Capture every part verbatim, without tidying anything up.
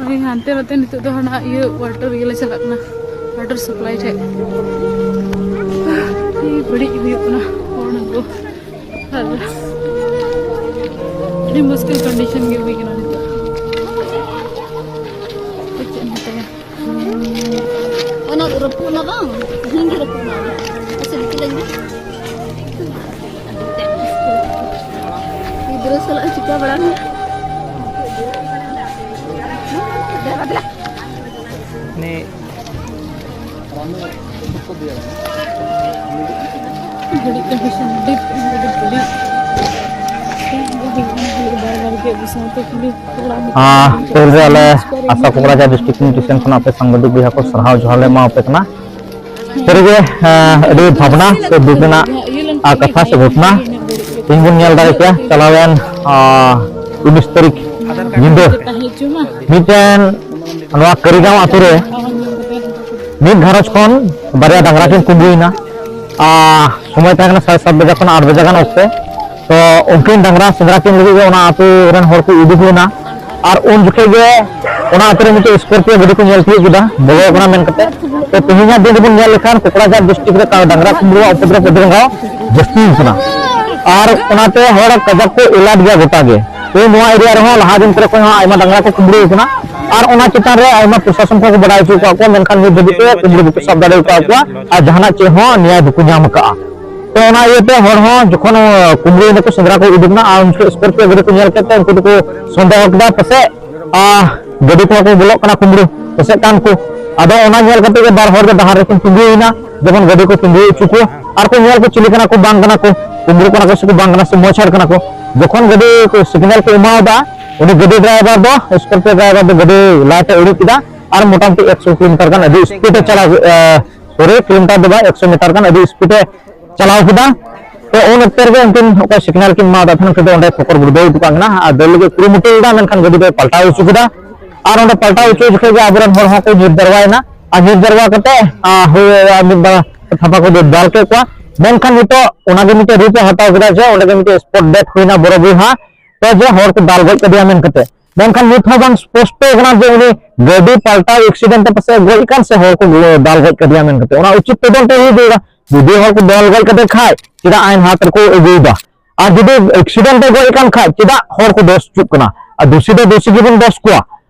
ᱦᱳᱭ, ᱦᱟᱱᱛᱮ ᱱᱚᱛᱮ ᱱᱤᱛᱚᱜ ᱫᱚ ᱦᱟᱱᱟ ᱤᱭᱟᱹ ᱣᱟᱴᱟᱨ ᱤᱭᱟᱹ ᱞᱮ ᱪᱟᱞᱟᱜ ᱠᱟᱱᱟ, ᱣᱟᱴᱟᱨ ᱥᱟᱯᱞᱟᱭ ᱴᱷᱮᱡ᱾ ᱟᱹᱰᱤ ᱵᱟᱹᱲᱤᱡ ᱦᱩᱭᱩᱜ ᱠᱟᱱᱟ ᱦᱚᱲ ᱠᱚ, ᱟᱨ ᱟᱹᱰᱤ ᱢᱩᱥᱠᱤᱞ ᱠᱚᱱᱰᱤᱥᱚᱱ ᱜᱮ ᱦᱩᱭ ᱠᱟᱱᱟ ᱱᱤᱛᱚᱜ᱾ ᱪᱮᱫ ᱮᱢ ᱢᱮᱛᱟᱭᱟ? ᱚᱱᱟ ᱨᱟᱹᱯᱩᱫ ᱮᱱᱟ ᱵᱟᱝ? ᱛᱮᱦᱮᱧ ᱜᱮ ᱨᱟᱹᱯᱩᱫ ᱮᱱᱟ᱾ ᱟᱪᱪᱷᱟ, ᱫᱤᱠᱩ ᱞᱟᱹᱜᱤᱫ ᱜᱤᱫᱽᱨᱟᱹ ᱥᱟᱞᱟᱜ ᱪᱤᱠᱟ ᱵᱟᱲᱟ ᱢᱮ? ᱵᱟᱹᱲᱤᱡ ᱠᱚᱱᱰᱤᱥᱚᱱ, ᱟᱹᱰᱤ, ᱟᱹᱰᱤ ᱵᱟᱹᱲᱤᱡ᱾ ᱵᱟᱨ ᱵᱟᱨ ᱜᱮ ᱟᱹᱰᱤ ᱥᱟᱶᱛᱮ ᱠᱩᱞᱤ ᱠᱚᱲᱟ᱾ ᱟᱸ, ᱯᱳᱭᱞᱳ ᱨᱮ ᱟᱞᱮ ᱟᱥᱟ ᱠᱚᱠᱨᱟᱡᱷᱟᱨ ᱰᱤᱥᱴᱨᱤᱠᱴ ᱠᱚᱢᱤᱴᱤ ᱥᱮᱱ ᱠᱷᱚᱱ ᱟᱯᱮ ᱥᱟᱝᱵᱟᱫᱤᱠ ᱵᱚᱭᱦᱟ ᱠᱚ ᱥᱟᱨᱦᱟᱣ ᱡᱚᱦᱟᱨ ᱞᱮ ᱮᱢᱟᱣᱟᱯᱮ ᱠᱟᱱᱟ᱾ ᱥᱟᱹᱨᱤᱜᱮ, ᱟᱸ, ᱟᱹᱰᱤ ᱵᱷᱟᱵᱽᱱᱟ ᱥᱮ ᱫᱩᱠ ᱨᱮᱱᱟᱜ, ᱟᱸ, ᱠᱟᱛᱷᱟ ᱥᱮ ᱜᱷᱚᱴᱚᱱᱟ᱾ ᱛᱮᱦᱮᱧ ᱵᱚᱱ ᱧᱮᱞ ᱫᱟᱲᱮ ᱠᱮᱭᱟ, ᱪᱟᱞᱟᱣᱮᱱ, ᱟᱸ, ᱩᱱᱤᱥ ᱛᱟᱹᱨᱤᱠᱷ ᱧᱤᱫᱟᱹ ᱢᱤᱫᱴᱮᱱ ᱱᱚᱣᱟ ᱠᱟᱹᱨᱤᱜᱟᱸᱣ ᱟᱛᱳ ᱨᱮ ᱢᱤᱫ ᱜᱷᱟᱨᱚᱸᱡᱽ ᱠᱷᱚᱱ ᱵᱟᱨᱭᱟ ᱰᱟᱝᱨᱟ ᱠᱤᱱ ᱠᱩᱢᱵᱽᱲᱩᱭᱮᱱᱟ᱾ ᱟᱸ, ᱥᱚᱢᱚᱭ ᱛᱟᱦᱮᱸ ᱠᱟᱱᱟ ᱥᱟᱲᱮ ᱥᱟᱛ ᱵᱟᱡᱟ ᱠᱷᱚᱱ ᱟᱴ ᱵᱟᱡᱟ ᱜᱟᱱ ᱚᱠᱛᱮ᱾ ᱛᱚ ᱩᱱᱠᱤᱱ ᱰᱟᱝᱨᱟ ᱥᱮᱸᱫᱽᱨᱟ ᱠᱤᱱ ᱞᱟᱹᱜᱤᱫ ᱜᱮ ᱚᱱᱟ ᱟᱹᱛᱩ ᱨᱮᱱ ᱦᱚᱲ ᱠᱚ ᱩᱰᱩᱠ ᱞᱮᱱᱟ, ᱟᱨ ᱩᱱ ᱡᱚᱠᱷᱮᱡ ᱜᱮ ᱚᱱᱟ ᱟᱹᱛᱩ ᱨᱮ ᱢᱤᱫᱴᱮᱡ ᱥᱠᱚᱨᱯᱤᱭᱳ ᱜᱟᱹᱰᱤ ᱠᱚ ᱧᱮᱞ ᱛᱤᱭᱳᱜ ᱠᱮᱫᱟ, ᱵᱚᱞᱚ ᱟᱠᱟᱱᱟ ᱢᱮᱱ ᱠᱟᱛᱮ᱾ ᱛᱚ ᱛᱮᱦᱮᱧᱟᱜ ᱫᱤᱱ ᱨᱮᱵᱚᱱ ᱧᱮᱞ ᱞᱮᱠᱷᱟᱱ ᱠᱚᱠᱲᱟᱡᱷᱟᱨ ᱰᱤᱥᱴᱨᱤᱠᱴ ᱨᱮ ᱰᱟᱝᱨᱟ ᱠᱩᱢᱵᱽᱲᱩᱣᱟᱜ ᱩᱯᱚᱫᱨᱚᱵ ᱟᱹᱰᱤ ᱨᱟᱸᱜᱟᱣ ᱡᱟᱹᱥᱛᱤ ᱟᱠᱟᱱᱟ, ᱟᱨ ᱚᱱᱟᱛᱮ ᱦᱚᱲ ᱠᱟᱡᱟᱠ ᱠᱚ ᱮᱞᱟᱨᱴ ᱜᱮᱭᱟ ᱜᱚᱴᱟ ᱜᱮ᱾ ᱛᱚ ᱱᱚᱣᱟ ᱮᱨᱤᱭᱟ ᱨᱮᱦᱚᱸ ᱞᱟᱦᱟ ᱫᱤᱱ ᱠᱚᱨᱮ ᱠᱷᱚᱱ ᱦᱚᱸ ᱟᱭᱢᱟ ᱰᱟᱝᱨᱟ ᱠᱚ ᱠᱩᱢᱵᱽᱲᱩ ᱟᱠᱟᱱᱟ, ᱟᱨ ᱚᱱᱟ ᱪᱮᱛᱟᱱ ᱨᱮ ᱟᱭᱢᱟ ᱯᱨᱚᱥᱟᱥᱚᱱ ᱠᱚᱦᱚᱸ ᱠᱚ ᱵᱟᱰᱟᱭ ᱦᱚᱪᱚ ᱟᱠᱟᱫ ᱠᱚᱣᱟ, ᱢᱮᱱᱠᱷᱟᱱ ᱱᱤᱛ ᱫᱷᱟᱹᱵᱤᱡ ᱛᱮ ᱠᱩᱢᱵᱽᱲᱩ ᱵᱟᱠᱚ ᱥᱟᱵ ᱫᱟᱲᱮ ᱟᱠᱟᱫ ᱠᱚᱣᱟ ᱟᱨ ᱡᱟᱦᱟᱱᱟᱜ ᱪᱮᱫ ᱦᱚᱸ ᱱᱮᱭᱟᱭ ᱵᱟᱠᱚ ᱧᱟᱢ ᱟᱠᱟᱫᱼᱟ᱾ ᱛᱚ ᱚᱱᱟ ᱤᱭᱟᱹᱛᱮ ᱦᱚᱲ ᱦᱚᱸ ᱡᱚᱠᱷᱚᱱ, ᱟᱸ, ᱠᱩᱢᱵᱽᱲᱩ ᱮᱱᱟ ᱠᱚ, ᱥᱮᱸᱫᱽᱨᱟ ᱠᱚ ᱩᱰᱩᱠ ᱮᱱᱟ, ᱟᱨ ᱩᱱ ᱡᱚᱠᱷᱚᱱ ᱥᱠᱚᱨᱯᱤᱭᱳ ᱜᱟᱹᱰᱤ ᱠᱚ ᱧᱮᱞ ᱠᱮᱫ ᱛᱮ ᱩᱱᱠᱩ ᱫᱚᱠᱚ ᱥᱚᱱᱫᱮᱦᱚ ᱠᱮᱫᱟ, ᱯᱟᱥᱮᱡ, ᱟᱸ, ᱜᱟᱹᱰᱤ ᱠᱚᱦᱚᱸ ᱠᱚ ᱵᱚᱞᱚᱜ ᱠᱟᱱᱟ, ᱠᱩᱢᱵᱽᱲᱩ ᱯᱟᱥᱮᱡ ᱠᱟᱱ ᱠᱚ᱾ ᱟᱫᱚ ᱚᱱᱟ ᱧᱮᱞ ᱠᱟᱛᱮ ᱜᱮ ᱵᱟᱨ ᱦᱚᱲ ᱫᱚ ᱰᱟᱦᱟᱨ ᱨᱮᱠᱤᱱ ᱛᱤᱸᱜᱩᱭᱮᱱᱟ, ᱡᱮᱢᱚᱱ ᱜᱟᱹᱰᱤ ᱠᱚ ᱛᱤᱸᱜᱩ ᱦᱚᱪᱚ ᱠᱚ, ᱟᱨ ᱠᱚ ᱧᱮᱞ ᱠᱚ ᱪᱤᱞᱤ ᱠᱟᱱᱟ ᱠᱚ, ᱵᱟᱝ ᱠᱟᱱᱟ ᱠᱚ, ᱠᱩᱢᱵᱽᱲᱩ ᱠᱟᱱᱟ ᱠᱚ ᱥᱮ ᱠᱚ ᱵᱟᱝ ᱠᱟᱱᱟ ᱥᱮ ᱢᱚᱡᱽ ᱦᱚᱲ ᱠᱟᱱᱟ ᱠᱚ᱾ ᱡᱚᱠᱷᱚᱱ ᱜᱟᱹᱰᱤ ᱠᱚ ᱥᱤᱜᱽᱱᱮᱞ ᱠᱚ ᱮᱢᱟᱣᱟᱫᱟ, ᱩᱱᱤ ᱜᱟᱹᱰᱤ ᱰᱨᱟᱭᱵᱷᱟᱨ ᱫᱚ, ᱥᱠᱚᱨᱯᱤᱭᱳ ᱰᱨᱟᱭᱵᱷᱟᱨ ᱫᱚ ᱜᱟᱹᱰᱤ ᱞᱟᱭᱤᱴ ᱮ ᱩᱰᱩᱠ ᱠᱮᱫᱟ, ᱟᱨ ᱢᱚᱴᱟᱢᱩᱴᱤ ᱮᱠᱥᱚ ᱠᱤᱞᱳᱢᱤᱴᱟᱨ ᱜᱟᱱ ᱟᱹᱰᱤ ᱥᱯᱤᱰ ᱮ ᱪᱟᱞᱟᱣ, ᱮ, ᱥᱚᱨᱤ, ᱠᱤᱞᱳᱢᱤᱴᱟᱨ ᱫᱚ ᱵᱟᱝ, ᱮᱠᱥᱚ ᱢᱤᱴᱟᱨ ᱜᱟᱱ ᱟᱹᱰᱤ ᱥᱯᱤᱰ ᱮ ᱪᱟᱞᱟᱣ ᱠᱮᱫᱟ᱾ ᱛᱚ ᱩᱱ ᱚᱠᱛᱮ ᱨᱮᱜᱮ ᱩᱱᱠᱤᱱ ᱚᱠᱚᱭ ᱥᱤᱜᱽᱱᱮᱞ ᱠᱤᱱ ᱮᱢᱟᱣᱟᱫᱟ ᱛᱟᱦᱮᱱ, ᱩᱱᱠᱤᱱ ᱫᱚ ᱚᱸᱰᱮ ᱠᱚᱠᱚᱨ ᱜᱩᱲᱫᱟᱹᱣ ᱦᱚᱴᱚ ᱠᱟᱜ ᱠᱟᱱᱟ ᱟᱨ ᱫᱟᱹᱲ ᱞᱟᱹᱜᱤᱫ ᱠᱩᱨᱩᱢᱩᱴᱩ ᱞᱮᱫᱟ, ᱢᱮᱱᱠᱷᱟᱱ ᱜᱟᱹᱰᱤ ᱫᱚᱭ ᱯᱟᱞᱴᱟᱣ ᱦᱚᱪᱚ ᱠᱮᱫᱟ᱾ ᱟᱨ ᱚᱸᱰᱮ ᱯᱟᱞᱴᱟᱣ ᱦᱚᱪᱚ ᱡᱚᱠᱷᱚᱡ ᱜᱮ ᱟᱵᱚᱨᱮᱱ ᱦᱚᱲ ᱦᱚᱸᱠᱚ ᱧᱤᱨ ᱡᱟᱨᱣᱟᱭᱮᱱᱟ᱾ ᱟᱨ ᱧᱤᱨ ᱡᱟᱨᱣᱟ ᱠᱟᱛᱮ, ᱟᱸ, ᱦᱳᱭ, ᱟᱨ ᱢᱤᱫ ᱵᱟᱨ ᱛᱷᱟᱯᱟ ᱠᱚ ᱫᱟᱞ ᱠᱮᱫ ᱠᱚᱣᱟ᱾ ᱢᱮᱱᱠᱷᱟᱱ ᱱᱤᱛᱚᱜ ᱚᱱᱟᱜᱮ ᱢᱤᱫᱴᱮᱱ ᱨᱩᱯ ᱮ ᱦᱟᱛᱟᱣ ᱠᱮᱫᱟ ᱡᱮ ᱚᱸᱰᱮ ᱜᱮ ᱢᱤᱫᱴᱮᱱ ᱥᱯᱚᱴ ᱰᱮᱛᱷ ᱦᱩᱭᱱᱟ ᱵᱚᱲᱚ ᱵᱚᱭᱦᱟ, ᱛᱚ ᱡᱮ ᱦᱚᱲ ᱠᱚ ᱫᱟᱞ ᱜᱚᱡ ᱠᱮᱫᱮᱭᱟ ᱢᱮᱱ ᱠᱟᱛᱮ᱾ ᱢᱮᱱᱠᱷᱟᱱ ᱱᱤᱛ ᱦᱚᱸ ᱵᱟᱝ ᱥᱯᱚᱥᱴᱚ ᱠᱟᱱᱟ ᱡᱮ ᱩᱱᱤ ᱜᱟᱹᱰᱤ ᱯᱟᱞᱴᱟᱣ ᱮᱠᱥᱤᱰᱮᱱᱴ ᱛᱮ ᱯᱟᱥᱮᱡ ᱜᱚᱡ ᱟᱠᱟᱱ ᱥᱮ ᱦᱚᱲ ᱠᱚ ᱫᱟᱞ ᱜᱚᱡ ᱠᱟᱫᱮᱭᱟ ᱢᱮᱱ ᱠᱟᱛᱮ᱾ ᱚᱱᱟ ᱩᱪᱤᱛ ᱛᱚᱫᱚᱱᱛᱚ ᱦᱩᱭ ᱫᱟᱲᱮᱭᱟᱜᱼᱟ᱾ ᱡᱩᱫᱤ ᱦᱚᱲ ᱠᱚ ᱫᱟᱞ ᱜᱚᱡ ᱠᱟᱫᱮ ᱠᱷᱟᱡ ᱪᱮᱫᱟᱜ ᱟᱭᱤᱱ ᱦᱟᱛ ᱨᱮᱠᱚ ᱟᱹᱜᱩᱭᱮᱫᱟ? ᱟᱨ ᱡᱩᱫᱤ ᱮᱠᱥᱤᱰᱮᱱᱴ ᱨᱮ ᱜᱚᱡ ᱟᱠᱟᱱ ᱠᱷᱟᱡ ᱪᱮᱫᱟᱜ ᱦᱚᱲ ᱠᱚ ᱫᱚᱥ ᱦᱚᱪᱚᱜ ᱠᱟᱱᱟ? ᱟᱨ ᱫᱩᱥᱤ ᱫᱚ ᱫᱩᱥᱤ ᱜᱮᱵᱚᱱ ᱫᱚᱥ ᱠᱚᱣᱟ᱾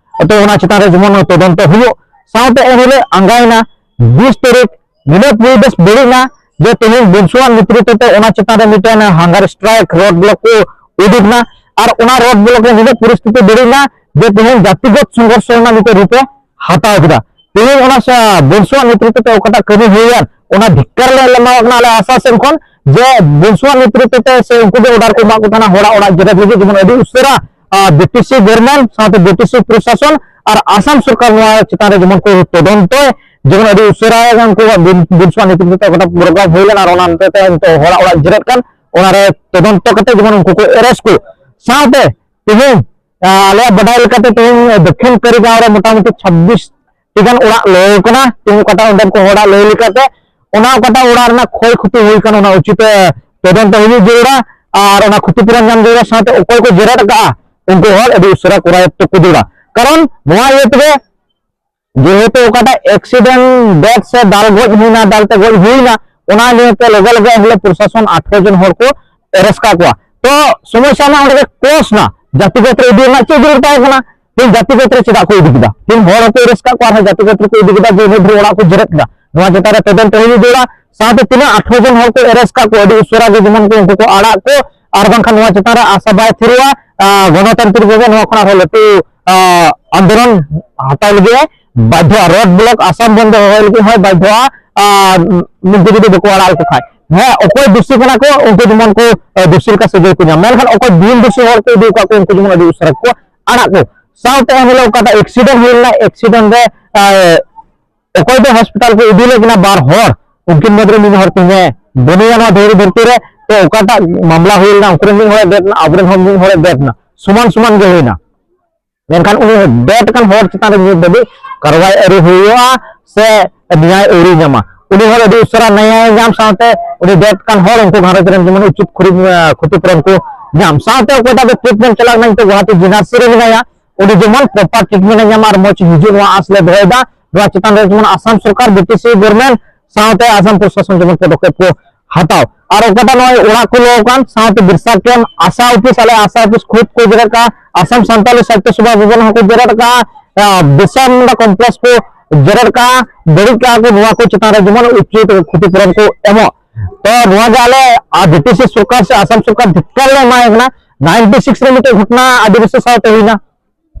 ᱛᱚ ᱚᱱᱟ ᱪᱮᱛᱟᱱ ᱨᱮ ᱡᱮᱢᱚᱱ ᱛᱚᱫᱚᱱᱛᱚ ᱦᱩᱭᱩᱜ᱾ ᱥᱟᱶᱛᱮ ᱮᱱᱦᱤᱞᱳᱜ ᱟᱸᱜᱟᱭᱮᱱᱟ ᱵᱤᱥ ᱛᱟᱹᱨᱤᱠᱷ, ᱱᱤᱱᱟᱹᱜ ᱯᱚᱨᱤᱵᱮᱥ ᱵᱟᱹᱲᱤᱡ ᱮᱱᱟ ᱡᱮ ᱛᱮᱦᱮᱧ ᱵᱚᱱᱥᱩᱣᱟᱜ ᱱᱮᱛᱨᱤᱛᱵ ᱛᱮ ᱚᱱᱟ ᱪᱮᱛᱟᱱ ᱨᱮ ᱢᱤᱫᱴᱮᱱ ᱦᱟᱝᱜᱟᱨ ᱥᱴᱨᱟᱭᱤᱠ ᱨᱳᱰ ᱵᱞᱚᱠ ᱠᱚ ᱩᱰᱩᱠ ᱮᱱᱟ᱾ ᱟᱨ ᱚᱱᱟ ᱨᱳᱰ ᱵᱞᱚᱠ ᱨᱮ ᱱᱤᱱᱟᱹᱜ ᱯᱚᱨᱤᱥᱛᱷᱤᱛᱤ ᱵᱟᱹᱲᱤᱡ ᱮᱱᱟ ᱡᱮ ᱛᱮᱦᱮᱧ ᱡᱟᱹᱛᱤᱜᱚᱛ ᱥᱚᱝᱜᱷᱚᱨᱥᱚ ᱨᱮᱱᱟᱜ ᱢᱤᱫᱴᱮᱱ ᱨᱩᱯ ᱮ ᱦᱟᱛᱟᱣ ᱠᱮᱫᱟ᱾ ᱛᱮᱦᱮᱧ ᱚᱱᱟ ᱥᱟ-, ᱵᱚᱱᱥᱩᱣᱟᱜ ᱱᱮᱛᱨᱤᱛᱵ ᱛᱮ ᱚᱠᱟᱴᱟᱜ ᱠᱟᱹᱢᱤ ᱦᱩᱭᱮᱱ, ᱚᱱᱟ ᱫᱷᱤᱠᱠᱟᱨ ᱞᱮ ᱮᱢᱟᱣᱟᱜ ᱠᱟᱱᱟ ᱟᱞᱮ ᱟᱥᱟ ᱥᱮᱫ ᱠᱷᱚᱱ ᱡᱮ ᱵᱚᱱᱥᱩᱣᱟᱜ ᱱᱮᱛᱨᱤᱛᱵ ᱛᱮ ᱥᱮ ᱩᱱᱠᱩ ᱜᱮ ᱚᱰᱟᱨ ᱠᱚ ᱮᱢᱟᱜ ᱠᱚ ᱛᱟᱦᱮᱱᱟ ᱦᱚᱲᱟᱜ ᱚᱲᱟᱜ ᱡᱮᱨᱮᱫ ᱞᱟᱹᱜᱤᱫ, ᱡᱮᱢᱚᱱ ᱟᱹᱰᱤ ᱩᱥᱟᱹᱨᱟ ᱵᱤᱴᱤᱥᱤ ᱜᱚᱵᱷᱚᱨᱱᱢᱮᱱᱴ ᱥᱟᱶᱛᱮ ᱵᱤᱴᱤᱥᱤ ᱯᱨᱚᱥᱟᱥᱚᱱ ᱟᱨ ᱟᱥᱟᱢ ᱥᱚᱨᱠᱟᱨ ᱱᱚᱣᱟ ᱪᱮᱛᱟᱱ ᱨᱮ ᱡᱮᱢᱚᱱ ᱠᱚ ᱛᱚᱫᱚᱱᱛᱚᱭ, ᱡᱮᱢᱚᱱ ᱟᱹᱰᱤ ᱩᱥᱟᱹᱨᱟ ᱩᱱᱠᱩᱣᱟᱜ ᱵᱤᱱ-, ᱵᱚᱱᱥᱩᱣᱟᱜ ᱱᱮᱛᱨᱤᱛᱵ ᱛᱮ ᱚᱠᱟᱴᱟᱜ ᱯᱨᱳᱜᱨᱟᱢ ᱦᱩᱭ ᱞᱮᱱᱟ ᱟᱨ ᱚᱱᱟ ᱦᱚᱛᱮᱛᱮ ᱱᱤᱛᱚᱜ ᱦᱚᱲᱟᱜ ᱚᱲᱟᱜ ᱡᱮᱨᱮᱫ ᱠᱟᱱ, ᱚᱱᱟᱨᱮ ᱛᱚᱫᱚᱱᱛᱚ ᱠᱟᱛᱮ ᱡᱮᱢᱚᱱ ᱩᱱᱠᱩ ᱠᱚ ᱮᱨᱮᱥᱴ ᱠᱚ᱾ ᱥᱟᱶᱛᱮ ᱛᱮᱦᱮᱧ, ᱟᱸ, ᱟᱞᱮᱭᱟᱜ ᱵᱟᱰᱟᱭ ᱞᱮᱠᱟᱛᱮ ᱛᱮᱦᱮᱧ ᱫᱚᱠᱠᱷᱤᱱ ᱠᱟᱹᱨᱤᱜᱟᱸᱣ ᱨᱮ ᱢᱚᱴᱟᱢᱩᱴᱤ ᱪᱷᱟᱵᱵᱤᱥ ᱴᱤ ᱜᱟᱱ ᱚᱲᱟᱜ ᱞᱟᱹᱭ ᱠᱟᱱᱟ᱾ ᱛᱮᱦᱮᱧ ᱚᱠᱟᱴᱟᱜ ᱚᱸᱰᱮᱱ ᱠᱚ ᱦᱚᱲᱟᱜ ᱞᱟᱹᱭ ᱞᱮᱠᱟᱛᱮ ᱚᱱᱟ ᱚᱠᱟᱴᱟᱜ ᱚᱲᱟᱜ ᱨᱮᱱᱟᱜ ᱠᱷᱚᱭ ᱠᱷᱚᱛᱤ ᱦᱩᱭ ᱠᱟᱱᱟ ᱚᱱᱟ ᱩᱪᱤᱛ, ᱮ, ᱛᱚᱫᱚᱱᱛᱚ ᱦᱩᱭᱩᱜ ᱡᱟᱹᱨᱩᱲᱟ᱾ ᱟᱨ ᱚᱱᱟ ᱠᱷᱚᱛᱤ ᱯᱩᱨᱚᱱ ᱧᱟᱢ ᱡᱟᱹᱨᱩᱲᱟ᱾ ᱥᱟᱶᱛᱮ ᱚᱠᱚᱭ ᱠᱚ ᱡᱮᱨᱮᱫ ᱟᱠᱟᱫᱼᱟ ᱩᱱᱠᱩ ᱦᱚᱲ ᱟᱹᱰᱤ ᱩᱥᱟᱹᱨᱟ ᱠᱚᱨᱟᱭᱚᱛᱛᱚ ᱠᱚ ᱡᱟᱹᱨᱩᱲᱟ᱾ ᱠᱟᱨᱚᱱ ᱱᱚᱣᱟ ᱤᱭᱟᱹ ᱛᱮᱜᱮ ᱡᱮᱦᱮᱛᱩ ᱚᱠᱟᱴᱟᱜ ᱮᱠᱥᱤᱰᱮᱱᱴ ᱰᱮᱛᱷ ᱥᱮ ᱫᱟᱞ ᱜᱚᱡ ᱦᱩᱭᱱᱟ, ᱫᱟᱞ ᱛᱮ ᱜᱚᱡ ᱦᱩᱭᱱᱟ, ᱚᱱᱟ ᱱᱤᱭᱮᱛᱮ ᱞᱚᱜᱮ ᱞᱚᱜᱮ ᱮᱱᱦᱤᱞᱳᱜ ᱯᱨᱚᱥᱟᱥᱚᱱ ᱟᱴᱷᱨᱚ ᱡᱚᱱ ᱦᱚᱲ ᱠᱚ ᱮᱨᱮᱥᱴ ᱠᱟᱜ ᱠᱚᱣᱟ᱾ ᱛᱚ ᱥᱚᱢᱚᱥᱥᱟ ᱢᱟ ᱚᱸᱰᱮ ᱜᱮ ᱠᱞᱳᱥ ᱱᱟ, ᱡᱟᱹᱛᱤ ᱜᱚᱛ ᱨᱮ ᱤᱫᱤ ᱨᱮᱱᱟᱜ ᱪᱮᱫ ᱡᱟᱹᱨᱩᱲ ᱛᱟᱦᱮᱸ ᱠᱟᱱᱟ? ᱛᱮᱦᱮᱧ ᱡᱟᱹᱛᱤ ᱜᱚᱛ ᱨᱮ ᱪᱮᱫᱟᱜ ᱠᱚ ᱤᱫᱤ ᱠᱮᱫᱟ? ᱛᱮᱦᱮᱧ ᱦᱚᱲ ᱦᱚᱸᱠᱚ ᱮᱨᱮᱥᱴ ᱠᱟᱜ ᱠᱚᱣᱟ, ᱟᱨᱦᱚᱸ ᱡᱟᱹᱛᱤ ᱜᱚᱛ ᱨᱮᱠᱚ ᱤᱫᱤ ᱠᱮᱫᱟ ᱡᱮ ᱩᱱᱟᱹᱜ ᱰᱷᱮᱨ ᱚᱲᱟᱜ ᱠᱚ ᱡᱮᱨᱮᱫ ᱠᱮᱫᱟ᱾ ᱱᱚᱣᱟ ᱪᱮᱛᱟᱱ ᱨᱮ ᱛᱚᱫᱚᱱᱛᱚ ᱦᱩᱭᱩᱜ ᱡᱟᱹᱨᱩᱲᱟ᱾ ᱥᱟᱶᱛᱮ ᱛᱤᱱᱟᱹᱜ ᱟᱴᱷᱨᱚ ᱡᱚᱱ ᱦᱚᱲ ᱠᱚ ᱮᱨᱮᱥᱴ ᱠᱟᱜ ᱠᱚᱣᱟ, ᱟᱹᱰᱤ ᱩᱥᱟᱹᱨᱟ ᱜᱮ ᱡᱮᱢᱚᱱ ᱠᱚ ᱩᱱᱠᱩ ᱠᱚ ᱟᱲᱟᱜ ᱠᱚ, ᱟᱨ ᱵᱟᱝᱠᱷᱟᱱ ᱱᱚᱣᱟ ᱪᱮᱛᱟᱱ ᱨᱮ ᱟᱥᱟ ᱵᱟᱭ ᱛᱷᱤᱨᱚᱜᱼᱟ᱾ ᱟᱨ ᱜᱚᱱᱚᱛᱟᱱᱛᱨᱤᱠ ᱵᱷᱟᱵᱮ ᱱᱚᱣᱟ ᱠᱷᱚᱱ ᱟᱨᱦᱚᱸ ᱞᱟᱹᱴᱩ, ᱟᱸ, ᱟᱱᱫᱳᱞᱚᱱ ᱦᱟᱛᱟᱣ ᱞᱟᱹᱜᱤᱫ ᱮ ᱵᱟᱫᱽᱫᱷᱚᱜᱼᱟ᱾ ᱨᱳᱰ ᱵᱞᱚᱠ ᱟᱥᱟᱢ ᱵᱚᱱᱫᱚ ᱦᱚᱦᱚᱭ ᱞᱟᱹᱜᱤᱫ ᱦᱚᱸᱭ ᱵᱟᱫᱽᱫᱷᱚᱜᱼᱟ᱾ ᱟᱨ ᱩᱱᱠᱩ ᱡᱩᱫᱤ ᱵᱟᱠᱚ ᱟᱲᱟᱜ ᱞᱮᱠᱚ ᱠᱷᱟᱡ, ᱦᱮᱸ, ᱚᱠᱚᱭ ᱫᱩᱥᱤ ᱠᱟᱱᱟ ᱠᱚ ᱩᱱᱠᱩ ᱡᱮᱢᱚᱱ ᱠᱚ, ᱮ, ᱫᱩᱥᱤ ᱞᱮᱠᱟ ᱥᱟᱹᱡᱟᱹᱭ ᱠᱚ ᱧᱟᱢ, ᱢᱮᱱᱠᱷᱟᱱ ᱚᱠᱚᱭ ᱵᱤᱱ ᱫᱩᱥᱤ ᱦᱚᱲ ᱠᱚ ᱤᱫᱤ ᱟᱠᱟᱫ ᱠᱚ ᱩᱱᱠᱩ ᱡᱮᱢᱚᱱ ᱟᱹᱰᱤ ᱩᱥᱟᱹᱨᱟ ᱠᱚ ᱟᱲᱟᱜ ᱠᱚ᱾ ᱥᱟᱶᱛᱮ ᱮᱱᱦᱤᱞᱳᱜ ᱚᱠᱟᱴᱟᱜ ᱮᱠᱥᱤᱰᱮᱱᱴ ᱦᱩᱭ ᱞᱮᱱᱟ, ᱮᱠᱥᱤᱰᱮᱱᱴ ᱨᱮ, ᱮ, ᱚᱠᱚᱭ ᱫᱚ ᱦᱚᱥᱯᱤᱴᱟᱞ ᱠᱚ ᱤᱫᱤ ᱞᱮᱫ ᱠᱤᱱᱟ ᱵᱟᱨ ᱦᱚᱲ, ᱩᱱᱠᱤᱱ ᱢᱩᱫᱽᱨᱮ ᱢᱤᱫ ᱦᱚᱲ ᱛᱮᱦᱮᱧ ᱵᱟᱹᱱᱩᱭᱟ ᱱᱚᱣᱟ ᱫᱷᱩᱲᱤ ᱫᱷᱟᱹᱨᱛᱤ ᱨᱮ᱾ ᱛᱚ ᱚᱠᱟᱴᱟᱜ ᱢᱟᱢᱞᱟ ᱦᱩᱭ ᱞᱮᱱᱟ ᱩᱱᱠᱩ ᱨᱮᱱ ᱢᱤᱫ ᱦᱚᱲᱮ ᱰᱮᱛ ᱮᱱᱟ, ᱟᱵᱚᱨᱮᱱ ᱦᱚᱸ ᱢᱤᱫ ᱦᱚᱲᱮ ᱰᱮᱛ ᱮᱱᱟ, ᱥᱚᱢᱟᱱ ᱥᱚᱢᱟᱱ ᱜᱮ ᱦᱩᱭᱱᱟ᱾ ᱢᱮᱱᱠᱷᱟᱱ ᱩᱱᱤ ᱰᱮᱛ ᱟᱠᱟᱱ ᱦᱚᱲ ᱪᱮᱛᱟᱱ ᱨᱮ ᱱᱤᱛ ᱫᱷᱟᱹᱵᱤᱡ ᱠᱟᱨᱣᱟᱭ ᱟᱹᱣᱨᱤ ᱦᱩᱭᱩᱜᱼᱟ ᱥᱮ ᱱᱮᱭᱟᱭ ᱟᱹᱣᱨᱤ ᱧᱟᱢᱟ᱾ ᱩᱱᱤ ᱦᱚᱲ ᱟᱹᱰᱤ ᱩᱥᱟᱹᱨᱟ ᱱᱮᱭᱟᱭ ᱧᱟᱢ ᱥᱟᱶᱛᱮ ᱩᱱᱤ ᱰᱮᱛ ᱟᱠᱟᱱ ᱦᱚᱲ ᱩᱱᱠᱩ ᱜᱷᱟᱨᱚᱸᱡᱽ ᱨᱮᱱ ᱡᱮᱢᱚᱱ ᱩᱪᱤᱛ ᱠᱷᱩᱨᱤ-, ᱠᱷᱚᱛᱤᱯᱩᱨᱚᱱ ᱠᱚ ᱧᱟᱢ᱾ ᱥᱟᱶᱛᱮ ᱚᱠᱚᱭᱴᱟᱜ ᱫᱚ ᱴᱨᱤᱴᱢᱮᱱᱴ ᱪᱟᱞᱟᱜ ᱠᱟᱱᱟ ᱱᱤᱛᱚᱜ ᱜᱩᱣᱟᱦᱟᱴᱤ ᱡᱮᱱᱟᱨᱥᱤ ᱨᱮ ᱢᱮᱱᱟᱭᱟ, ᱩᱱᱤ ᱡᱮᱢᱚᱱ ᱯᱨᱚᱯᱟᱨ ᱴᱨᱤᱴᱢᱮᱱᱴ ᱮ ᱧᱟᱢᱟ ᱟᱨ ᱢᱚᱡᱽ ᱦᱤᱡᱩᱜ, ᱱᱚᱣᱟ ᱟᱸᱥ ᱞᱮ ᱫᱚᱦᱚᱭᱮᱫᱟ᱾ ᱱᱚᱣᱟ ᱪᱮᱛᱟᱱ ᱨᱮ ᱡᱮᱢᱚᱱ ᱟᱥᱟᱢ ᱥᱚᱨᱠᱟᱨ, ᱵᱤᱴᱤᱥᱤ ᱜᱚᱵᱷᱚᱨᱱᱢᱮᱱᱴ ᱥᱟᱶᱛᱮ ᱟᱥᱟᱢ ᱯᱨᱚᱥᱟᱥᱚᱱ ᱡᱮᱢᱚᱱ ᱯᱚᱫᱚᱠᱷᱮᱯ ᱠᱚ ᱦᱟᱛᱟᱣ᱾ ᱟᱨ ᱚᱠᱟᱴᱟᱜ ᱱᱚᱜᱼᱚᱭ ᱚᱲᱟᱜ ᱠᱚ ᱞᱚ ᱠᱟᱱ ᱥᱟᱶᱛᱮ ᱵᱤᱨᱥᱟ ᱠᱮᱢᱯ, ᱟᱥᱟ ᱚᱯᱷᱤᱥ, ᱟᱞᱮ ᱟᱥᱟ ᱚᱯᱷᱤᱥ ᱠᱷᱩᱫ ᱠᱚ ᱡᱮᱨᱮᱫ ᱠᱟᱜᱼᱟ, ᱟᱥᱟᱢ ᱥᱟᱱᱛᱟᱞᱤ ᱥᱟᱦᱤᱛᱛᱚ ᱥᱚᱵᱷᱟ ᱵᱷᱚᱵᱚᱱ ᱦᱚᱸᱠᱚ ᱡᱮᱨᱮᱫ ᱠᱟᱜᱼᱟ, ᱟᱸ, ᱵᱤᱨᱥᱟ ᱢᱩᱱᱰᱟ ᱠᱚᱢᱯᱞᱮᱠᱥ ᱠᱚ ᱡᱮᱨᱮᱫ ᱠᱟᱜᱼᱟ, ᱵᱟᱹᱲᱤᱡ ᱠᱟᱜᱼᱟ ᱠᱚ, ᱱᱚᱣᱟ ᱠᱚ ᱪᱮᱛᱟᱱ ᱨᱮ ᱡᱮᱢᱚᱱ ᱩᱪᱤᱛ ᱠᱷᱚᱛᱤᱯᱩᱨᱚᱱ ᱠᱚ ᱮᱢᱚᱜ᱾ ᱛᱚ ᱱᱚᱣᱟ ᱜᱮ ᱟᱞᱮ, ᱟᱨ, ᱵᱤᱴᱤᱥᱤ ᱥᱚᱨᱠᱟᱨ ᱥᱮ ᱟᱥᱟᱢ ᱥᱚᱨᱠᱟᱨ ᱫᱷᱤᱠᱠᱟᱨ ᱞᱮ ᱮᱢᱟᱭ ᱠᱟᱱᱟ᱾ ᱱᱟᱭᱤᱱᱴᱤ ᱥᱤᱠᱥ ᱨᱮ ᱢᱤᱫᱴᱮᱡ ᱜᱷᱚᱴᱚᱱᱟ ᱟᱹᱫᱤᱵᱟᱹᱥᱤ ᱥᱟᱶᱛᱮ ᱦᱩᱭᱱᱟ,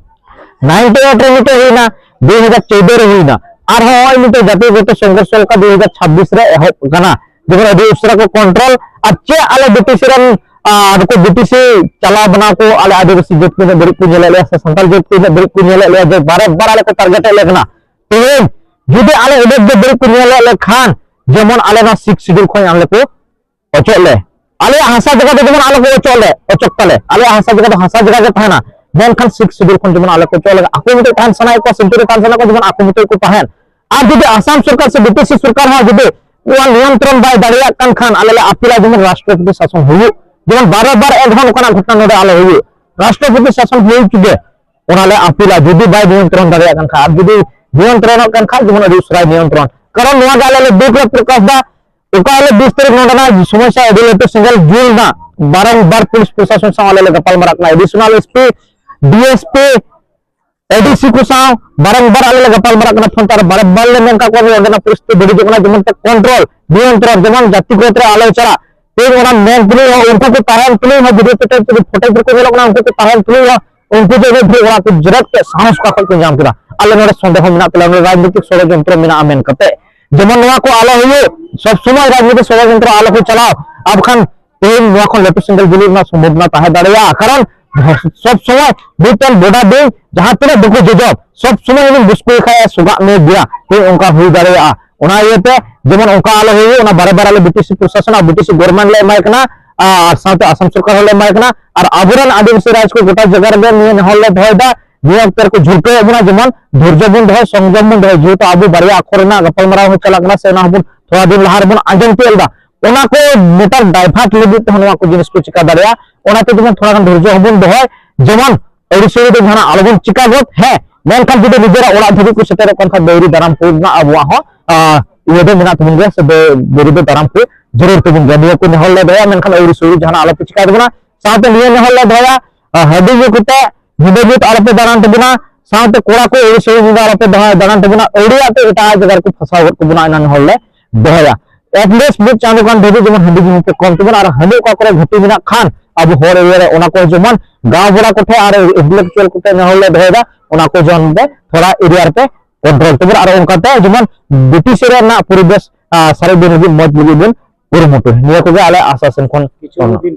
ᱱᱟᱭᱤᱱᱴᱤ ᱮᱭᱤᱴ ᱨᱮ ᱢᱤᱫᱴᱮᱡ ᱦᱩᱭᱱᱟ, ᱫᱩ ᱦᱟᱡᱟᱨ ᱪᱳᱫᱫᱳ ᱨᱮ ᱦᱩᱭᱱᱟ, ᱟᱨᱦᱚᱸ ᱱᱚᱜᱼᱚᱭ ᱢᱤᱫᱴᱮᱡ ᱡᱟᱛᱤᱭᱚᱜᱚᱛᱚ ᱥᱚᱝᱜᱷᱚᱨᱥ ᱞᱮᱠᱟ ᱫᱩ ᱦᱟᱡᱟᱨ ᱪᱷᱟᱵᱵᱤᱥ ᱨᱮ ᱮᱦᱚᱵ ᱠᱟᱱᱟ᱾ ᱡᱮᱢᱚᱱ ᱟᱹᱰᱤ ᱩᱥᱟᱹᱨᱟ ᱠᱚ ᱠᱚᱱᱴᱨᱳᱞ, ᱟᱨ ᱪᱮᱫ ᱟᱞᱮ ᱵᱤᱴᱤᱥᱤ ᱨᱮᱱ, ᱟᱨ ᱱᱩᱠᱩ ᱵᱤᱴᱤᱥᱤ ᱪᱟᱞᱟᱣ ᱵᱮᱱᱟᱣ ᱠᱚ ᱟᱞᱮ ᱟᱹᱫᱤᱵᱟᱹᱥᱤ ᱡᱟᱹᱛ ᱠᱚ ᱤᱱᱟᱹᱜ ᱵᱟᱹᱲᱤᱡ ᱠᱚ ᱧᱮᱞᱮᱫ ᱞᱮᱭᱟ, ᱥᱮ ᱥᱟᱱᱛᱟᱲ ᱡᱟᱹᱛ ᱠᱚ ᱤᱱᱟᱹᱜ ᱵᱟᱹᱲᱤᱡ ᱠᱚ ᱧᱮᱞᱮᱫ ᱞᱮᱭᱟ, ᱡᱮ ᱵᱟᱨᱮ ᱵᱟᱨ ᱟᱞᱮ ᱠᱚ ᱴᱟᱨᱜᱮᱴ ᱮᱫ ᱞᱮ ᱠᱟᱱᱟ᱾ ᱛᱮᱦᱮᱧ ᱡᱩᱫᱤ ᱟᱞᱮ ᱩᱱᱟᱹᱜ ᱜᱮ ᱵᱟᱹᱲᱤᱡ ᱠᱚ ᱧᱮᱞᱮᱫ ᱞᱮ ᱠᱷᱟᱱ, ᱡᱮᱢᱚᱱ ᱟᱞᱮ ᱱᱚᱣᱟ ᱥᱤᱠᱥ ᱥᱤᱰᱩᱞ ᱠᱷᱚᱱ ᱟᱞᱮ ᱠᱚ ᱚᱪᱚᱜ ᱞᱮ, ᱟᱞᱮᱭᱟᱜ ᱦᱟᱥᱟ ᱡᱟᱭᱜᱟ ᱫᱚ ᱡᱮᱢᱚᱱ ᱟᱞᱚ ᱠᱚ ᱚᱪᱚᱜ ᱞᱮ, ᱚᱪᱚᱜ ᱛᱟᱞᱮ, ᱟᱞᱮᱭᱟᱜ ᱦᱟᱥᱟ ᱡᱟᱭᱜᱟ ᱫᱚ ᱦᱟᱥᱟ ᱡᱟᱭᱜᱟ ᱜᱮ ᱛᱟᱦᱮᱱᱟ, ᱢᱮᱱᱠᱷᱟᱱ ᱥᱤᱠᱥ ᱥᱤᱰᱩᱞ ᱠᱷᱚᱱ ᱡᱮᱢᱚᱱ ᱟᱞᱚ ᱠᱚ ᱚᱪᱚᱜ ᱞᱮ, ᱟᱠᱚ ᱢᱤᱫᱴᱮᱡ ᱛᱟᱦᱮᱱ ᱥᱟᱱᱟᱭᱮᱫ ᱠᱚᱣᱟ, ᱥᱮᱱᱪᱩᱨᱤ ᱛᱟᱦᱮᱱ ᱥᱟᱱᱟ ᱠᱚᱣᱟ, ᱡᱮᱢᱚᱱ ᱟᱠᱚ ᱢᱤᱫᱴᱮᱡ ᱠᱚ ᱛᱟᱦᱮᱱ᱾ ᱟᱨ ᱡᱩᱫᱤ ᱟᱥᱟᱢ ᱥᱚᱨᱠᱟᱨ ᱥᱮ ᱵᱤᱴᱤᱥᱤ ᱥᱚᱨᱠᱟᱨ ᱦᱚᱸ ᱡᱩᱫᱤ ᱱᱚᱣᱟ ᱱᱤᱭᱚᱱᱛᱨᱚᱱ ᱵᱟᱭ ᱫᱟᱲᱮᱭᱟᱜ ᱠᱟᱱ ᱠᱷᱟᱱ, ᱟᱞᱮ ᱞᱮ ᱟᱯᱤᱞᱟ ᱡᱮᱢᱚᱱ ᱨᱟᱥᱴᱨᱚᱯᱚᱛᱤ ᱥᱟᱥᱚᱱ ᱦᱩᱭᱩᱜ, ᱡᱮᱢᱚᱱ ᱵᱟᱨᱚ ᱵᱟᱨ ᱮᱱ ᱨᱮᱦᱚᱸ ᱱᱚᱝᱠᱟᱱᱟᱜ ᱜᱷᱚᱴᱚᱱᱟ ᱱᱚᱰᱮ ᱟᱞᱚ ᱦᱩᱭᱩᱜ, ᱨᱟᱥᱴᱨᱚᱯᱚᱛᱤ ᱥᱟᱥᱚᱱ ᱦᱩᱭ ᱦᱚᱪᱚ ᱜᱮ, ᱚᱱᱟ ᱞᱮ ᱟᱯᱤᱞᱟ᱾ ᱡᱩᱫᱤ ᱵᱟᱭ ᱱᱤᱭᱚᱱᱛᱨᱚᱱ ᱫᱟᱲᱮᱭᱟᱜ ᱠᱟᱱ ᱠᱷᱟᱱ, ᱟᱨ ᱡᱩᱫᱤ ᱱᱤᱭᱚᱱᱛᱨᱚᱱᱚᱜ ᱠᱟᱱ ᱠᱷᱟᱱ, ᱡᱮᱢᱚᱱ ᱟᱹᱰᱤ ᱩᱥᱟᱹᱨᱟᱭ ᱱᱤᱭᱚᱱᱛᱨᱚᱱ, ᱠᱟᱨᱚᱱ ᱱᱚᱣᱟ ᱜᱮ ᱟᱞᱮ ᱞᱮ ᱫᱩᱠ ᱞᱮ ᱯᱨᱚᱠᱟᱥ ᱮᱫᱟ᱾ ᱚᱠᱟ ᱦᱤᱞᱳᱜ ᱵᱤᱥ ᱛᱟᱹᱨᱤᱠᱷ ᱱᱚᱰᱮᱱᱟᱜ ᱥᱚᱢᱚᱥᱥᱟ ᱟᱹᱰᱤ ᱞᱟᱹᱴᱩ ᱥᱮᱸᱜᱮᱞ ᱡᱩᱞ ᱮᱱᱟ, ᱵᱟᱨᱚᱝᱵᱟᱨ ᱯᱩᱞᱤᱥ ᱯᱨᱚᱥᱟᱥᱚᱱ ᱥᱟᱶ ᱟᱞᱮ ᱞᱮ ᱜᱟᱯᱟᱞ ᱢᱟᱨᱟᱜ ᱠᱟᱱᱟ, ᱮᱰᱤᱥᱚᱱᱟᱞ ᱮᱥᱯᱤ, ᱰᱤᱮᱥᱯᱤ, ᱮᱰᱤᱥᱤ ᱠᱚ ᱥᱟᱶ ᱵᱟᱨᱚᱝᱵᱟᱨ ᱟᱞᱮ ᱞᱮ ᱜᱟᱯᱟᱞ ᱢᱟᱨᱟᱜ ᱠᱟᱱᱟ ᱯᱷᱳᱱ ᱛᱮ, ᱟᱨ ᱵᱟᱨᱚᱝᱵᱟᱨ ᱞᱮ ᱢᱮᱱ ᱠᱟᱜ ᱠᱚᱣᱟ ᱡᱮ ᱚᱸᱰᱮᱱᱟᱜ ᱯᱚᱨᱤᱥᱛᱷᱤᱛᱤ ᱵᱟᱹᱲᱤᱡᱚᱜ ᱠᱟᱱᱟ, ᱡᱮᱢᱚᱱ ᱛᱮ ᱠᱚᱱᱴᱨᱳᱞ, ᱱᱤᱭᱚᱱᱛᱨᱚᱱ, ᱡᱮᱢᱚᱱ ᱡᱟᱹᱛᱤ ᱠᱚ ᱟᱛᱮ ᱟᱞᱚ ᱪᱟᱞᱟᱜ᱾ ᱛᱮᱦᱮᱧ ᱚᱱᱟ ᱢᱮᱱ ᱛᱩᱞᱩᱡ ᱦᱚᱸ, ᱩᱱᱠᱩ ᱠᱚ ᱛᱟᱦᱮᱱ ᱛᱩᱞᱩᱡ ᱦᱚᱸ, ᱵᱷᱤᱰᱤᱭᱳ ᱯᱷᱩᱴᱮᱡᱽ, ᱯᱷᱩᱴᱮᱡᱽ ᱨᱮᱠᱚ ᱧᱮᱞᱚᱜ ᱠᱟᱱᱟ, ᱩᱱᱠᱩ ᱠᱚ ᱛᱟᱦᱮᱱ ᱛᱩᱞᱩᱡ ᱦᱚᱸ, ᱩᱱᱠᱩ ᱡᱮ ᱤᱱᱟᱹᱜ ᱰᱷᱮᱨ ᱚᱲᱟᱜ ᱠᱚ ᱡᱮᱨᱮᱫ ᱠᱮᱫ, ᱥᱟᱦᱚᱥ ᱚᱠᱟ ᱠᱷᱚᱱ ᱠᱚ ᱧᱟᱢ ᱠᱮᱫᱟ? ᱟᱞᱮ ᱱᱚᱰᱮ ᱥᱚᱱᱫᱮᱦᱚ ᱢᱮᱱᱟᱜ ᱛᱟᱞᱮᱭᱟ, ᱱᱚᱰᱮ ᱨᱟᱡᱽᱱᱤᱛᱤᱠ ᱥᱚᱲᱚᱡᱚᱱᱛᱨᱚ ᱢᱮᱱᱟᱜᱼᱟ ᱢᱮᱱ ᱠᱟᱛᱮ᱾ ᱡᱮᱢᱚᱱ ᱱᱚᱣᱟ ᱠᱚ ᱟᱞᱚ ᱦᱩᱭᱩᱜ, ᱥᱚᱵ ᱥᱚᱢᱚᱭ ᱨᱟᱡᱽᱱᱤᱛᱤ ᱥᱚᱲᱚᱡᱚᱱᱛᱨᱚ ᱟᱞᱚ ᱠᱚ ᱪᱟᱞᱟᱣ, ᱟᱨ ᱵᱟᱠᱷᱟᱱ ᱛᱮᱦᱮᱧ ᱱᱚᱣᱟ ᱠᱷᱚᱱ ᱞᱟᱹᱴᱩ ᱥᱮᱸᱜᱮᱞ ᱡᱩᱞᱩᱜ ᱨᱮᱱᱟᱜ ᱥᱚᱢᱵᱷᱚᱵᱚᱱᱟ ᱛᱟᱦᱮᱸ ᱫᱟᱲᱮᱭᱟᱜᱼᱟ᱾ ᱠᱟᱨᱚᱱ ᱥᱚᱵ ᱥᱚᱢᱚᱭ ᱢᱤᱫᱴᱮᱱ ᱵᱚᱰᱟ ᱵᱤᱧ ᱡᱟᱦᱟᱸ ᱛᱤᱱᱟᱹᱜ ᱵᱟᱠᱚ ᱡᱚᱡᱚᱢ, ᱥᱚᱵ ᱥᱚᱢᱚᱭ ᱩᱱᱤ ᱵᱩᱥᱠᱩᱭ ᱠᱷᱟᱡ ᱮ ᱥᱚᱜᱟᱜ ᱢᱮ ᱜᱮᱭᱟ, ᱛᱮᱦᱮᱧ ᱚᱱᱠᱟ ᱦᱩᱭ ᱫᱟᱲᱮᱭᱟᱜᱼᱟ᱾ ᱚᱱᱟ ᱤᱭᱟᱹᱛᱮ ᱡᱮᱢᱚᱱ ᱚᱱᱠᱟ ᱟᱞᱚ ᱦᱩᱭᱩᱜ, ᱚᱱᱟ ᱵᱟᱨᱮ ᱵᱟᱨᱮ ᱟᱞᱮ ᱵᱤᱴᱤᱥᱤ ᱯᱨᱚᱥᱟᱥᱚᱱ ᱟᱨ ᱵᱤᱴᱤᱥᱤ ᱜᱚᱵᱷᱚᱨᱱᱢᱮᱱᱴ ᱞᱮ ᱮᱢᱟᱭ ᱠᱟᱱᱟ, ᱟᱨ ᱥᱟᱶᱛᱮ ᱟᱥᱟᱢ ᱥᱚᱨᱠᱟᱨ ᱦᱚᱸᱞᱮ ᱮᱢᱟᱭ ᱠᱟᱱᱟ᱾ ᱟᱨ ᱟᱵᱚᱨᱮᱱ ᱟᱹᱫᱤᱵᱟᱹᱥᱤ ᱨᱟᱡᱽ ᱠᱚ ᱜᱚᱴᱟ ᱡᱟᱭᱜᱟ ᱨᱮᱜᱮ ᱱᱤᱭᱟᱹ ᱱᱮᱦᱚᱨ ᱞᱮ ᱫᱚᱦᱚᱭᱮᱫᱟ, ᱱᱤᱭᱟᱹ ᱚᱠᱛᱮ ᱨᱮᱠᱚ ᱡᱷᱩᱞᱠᱟᱹᱣᱮᱫ ᱵᱚᱱᱟ, ᱡᱮᱢᱚᱱ ᱫᱷᱳᱨᱡᱚ ᱵᱚᱱ ᱫᱚᱦᱚᱭ, ᱥᱚᱝᱡᱚᱢ ᱵᱚᱱ ᱫᱚᱦᱚᱭ, ᱡᱮᱦᱮᱛᱩ ᱟᱵᱚ ᱵᱟᱨᱭᱟ ᱟᱠᱷᱚᱨ ᱨᱮᱱᱟᱜ ᱜᱟᱯᱟᱞᱢᱟᱨᱟᱣ ᱦᱚᱸ ᱪᱟᱞᱟᱜ ᱠᱟᱱᱟ, ᱥᱮ ᱚᱱᱟ ᱦᱚᱸᱵᱚᱱ ᱛᱷᱚᱲᱟ ᱫᱤᱱ ᱞᱟᱦᱟ ᱨᱮᱵᱚᱱ ᱟᱸᱡᱚᱢ ᱛᱤᱭᱳᱜ ᱞᱮᱫᱟ᱾ ᱚᱱᱟ ᱠᱚ ᱢᱮᱴᱟᱨ ᱰᱟᱭᱵᱷᱟᱨᱴ ᱞᱟᱹᱜᱤᱫ ᱛᱮᱦᱚᱸ ᱱᱚᱣᱟ ᱠᱚ ᱡᱤᱱᱤᱥ ᱠᱚ ᱪᱤᱠᱟ ᱫᱟᱲᱮᱭᱟᱜᱼᱟ, ᱚᱱᱟᱛᱮ ᱡᱮᱢᱚᱱ ᱛᱷᱚᱲᱟ ᱜᱟᱱ ᱫᱷᱳᱨᱡᱚ ᱦᱚᱸᱵᱚᱱ ᱫᱚᱦᱚᱭ, ᱡᱮᱢᱚᱱ ᱟᱹᱣᱲᱤ ᱥᱟᱹᱣᱲᱤ ᱫᱚ ᱡᱟᱦᱟᱱᱟᱜ ᱟᱞᱚᱵᱚᱱ ᱪᱤᱠᱟ ᱜᱚᱫ᱾ ᱦᱮᱸ, ᱢᱮᱱᱠᱷᱟᱱ ᱡᱩᱫᱤ ᱱᱤᱡᱮᱨᱟᱜ ᱚᱲᱟᱜ ᱫᱷᱟᱹᱵᱤᱡ ᱠᱚ ᱥᱮᱴᱮᱨᱚᱜ ᱠᱟᱱ ᱠᱷᱟᱱ ᱫᱟᱹᱣᱲᱤ ᱫᱟᱨᱟᱢ ᱠᱚ ᱨᱮᱱᱟᱜ ᱟᱵᱚᱣᱟᱜ ᱦᱚᱸ, ᱟᱸ, ᱤᱭᱟᱹ ᱫᱚ ᱢᱮᱱᱟᱜ ᱛᱟᱵᱚᱱ ᱜᱮᱭᱟ, ᱥᱮ ᱫᱟᱹ-, ᱫᱟᱹᱣᱲᱤ ᱫᱚ ᱫᱟᱨᱟᱢ ᱠᱚ ᱡᱟᱹᱨᱩᱲ ᱛᱟᱵᱚᱱ ᱜᱮᱭᱟ᱾ ᱱᱤᱭᱟᱹ ᱠᱚ ᱱᱮᱦᱚᱨ ᱞᱮ ᱫᱚᱦᱚᱭᱟ, ᱢᱮᱱᱠᱷᱟᱱ ᱟᱹᱣᱲᱤ ᱥᱟᱹᱣᱲᱤ ᱡᱟᱦᱟᱱᱟᱜ ᱟᱞᱚᱯᱮ ᱪᱤᱠᱟᱭ ᱛᱟᱵᱚᱱᱟ᱾ ᱥᱟᱶᱛᱮ ᱱᱤᱭᱟᱹ ᱱᱮᱦᱚᱨ ᱞᱮ ᱫᱚᱦᱚᱭᱟ, ᱟᱸ, ᱦᱟᱺᱰᱤ ᱧᱩ ᱠᱟᱛᱮ ᱧᱤᱫᱟᱹ ᱧᱩᱛ ᱟᱞᱚᱯᱮ ᱫᱟᱬᱟᱱ ᱛᱟᱵᱚᱱᱟ᱾ ᱥᱟᱶᱛᱮ ᱠᱚᱲᱟ ᱠᱚ ᱟᱹᱣᱲᱤ ᱥᱟᱹᱣᱲᱤ ᱧᱤᱫᱟᱹ ᱟᱞᱚᱯᱮ ᱫᱟᱬᱟ-, ᱫᱟᱬᱟᱱ ᱛᱟᱵᱚᱱᱟ᱾ ᱟᱹᱣᱲᱤᱭᱟᱜ ᱛᱮ ᱮᱴᱟᱜ ᱡᱟᱭᱜᱟ ᱨᱮᱠᱚ ᱯᱷᱟᱥᱟᱣ ᱜᱚᱫ ᱠᱟᱵᱚᱱᱟ, ᱚᱱᱟ ᱱᱮᱦᱚᱨ ᱞᱮ ᱫᱚᱦᱚᱭᱟ᱾ At least ᱢᱤᱫ ᱪᱟᱸᱫᱳ ᱜᱟᱱ ᱫᱷᱟᱹᱵᱤᱡ ᱡᱮᱢᱚᱱ ᱦᱟᱺᱰᱤ ᱧᱩ ᱯᱮ ᱠᱚᱢ ᱛᱟᱵᱚᱱᱟ, ᱟᱨ ᱦᱟᱺᱰᱤ ᱚᱠᱟ ᱠᱚᱨᱮ ᱜᱷᱟᱹᱴᱤ ᱢᱮᱱᱟᱜ ᱠᱷᱟᱱ ᱟᱵᱚ ᱦᱚᱲ area ᱨᱮ, ᱚᱱᱟ ᱠᱚ ᱡᱮᱢᱚᱱ ᱜᱟᱶ ᱵᱚᱲᱟ ᱠᱚᱴᱷᱮᱱ ᱟᱨ intellectual ᱠᱚᱴᱷᱮᱱ ᱱᱮᱦᱚᱨ ᱞᱮ ᱫᱚᱦᱚᱭᱮᱫᱟ, ᱚᱱᱟ ᱠᱚ ᱡᱮᱢᱚᱱ ᱯᱮ ᱛᱷᱚᱲᱟ area ᱨᱮᱯᱮ control ᱛᱟᱵᱚᱱᱟ, ᱟᱨ ᱚᱱᱠᱟᱛᱮ ᱡᱮᱢᱚᱱ ᱵᱤᱴᱤ ᱥᱮᱨᱮᱧ ᱨᱮᱱᱟᱜ ᱯᱚᱨᱤᱵᱮᱥ, ᱟᱸ, ᱥᱟᱨᱮᱡ ᱫᱤᱱ ᱞᱟᱹᱜᱤᱫ ᱢᱚᱡᱽ ᱞᱟᱹᱜᱤᱫ ᱵᱚᱱ ᱠᱩᱨᱩᱢᱩᱴᱩᱭᱟ᱾ ᱱᱤᱭᱟᱹ ᱠᱚᱜᱮ ᱟᱞᱮ ᱟᱥᱟ ᱥᱮᱱ ᱠᱷᱚᱱ᱾ ᱠᱤᱪᱷᱩ ᱫᱤᱱ